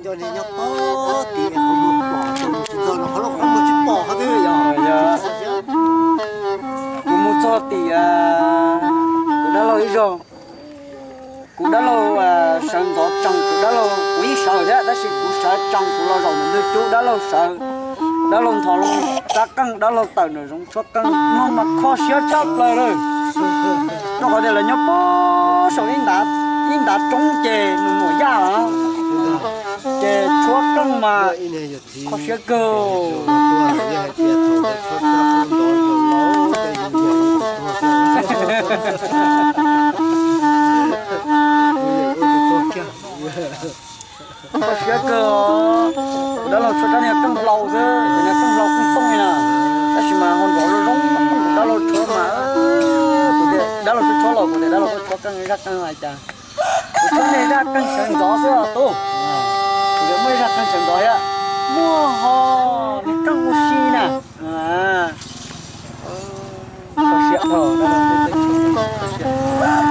Nyob pog tim kuv mus pom tus tsis txog los qhov lauj qhov muag tsis pom qhov twg yog. Kuv mus txog tim kuv dab laug ib zaug, kuv dab laug sawv ntxov tsees, kuv dab laug kuv yeej sawv thiab tab sis kuv sawv tsees kuv los zaum ntawm ntug cub dab laug sawv, dab laug nthos loo txab qeej dab laug tawm nram zoov tshuab qeej no mas kho siab tshaj plaws lawm. Rau qhov tias lawv nyob pog saum ib ntav roob ces nws muaj yaj lawm ces tshuab qeej mas kho siab kawg. Kho siab kawg. Dab laug tshuab rab niag qeej hlau xwb, niag qeej hlau qeej tooj li na, tab sis mas ho nrov zoo zoo. Dab laug tshuab mas, kuv tias dab laug tshuab tshuab los kuv tias dab laug tuaj tshuab qeej zaj qeej hais cas. Kuv tshuab niag zaj qeej sawv ntxov xwb os tub. Kuv tias muaj ib zaj qeej sawv ntxov thiab, muaj ho niag qeej ua si na. Kho siab dhau, dab laug tshuab qeej kho siab.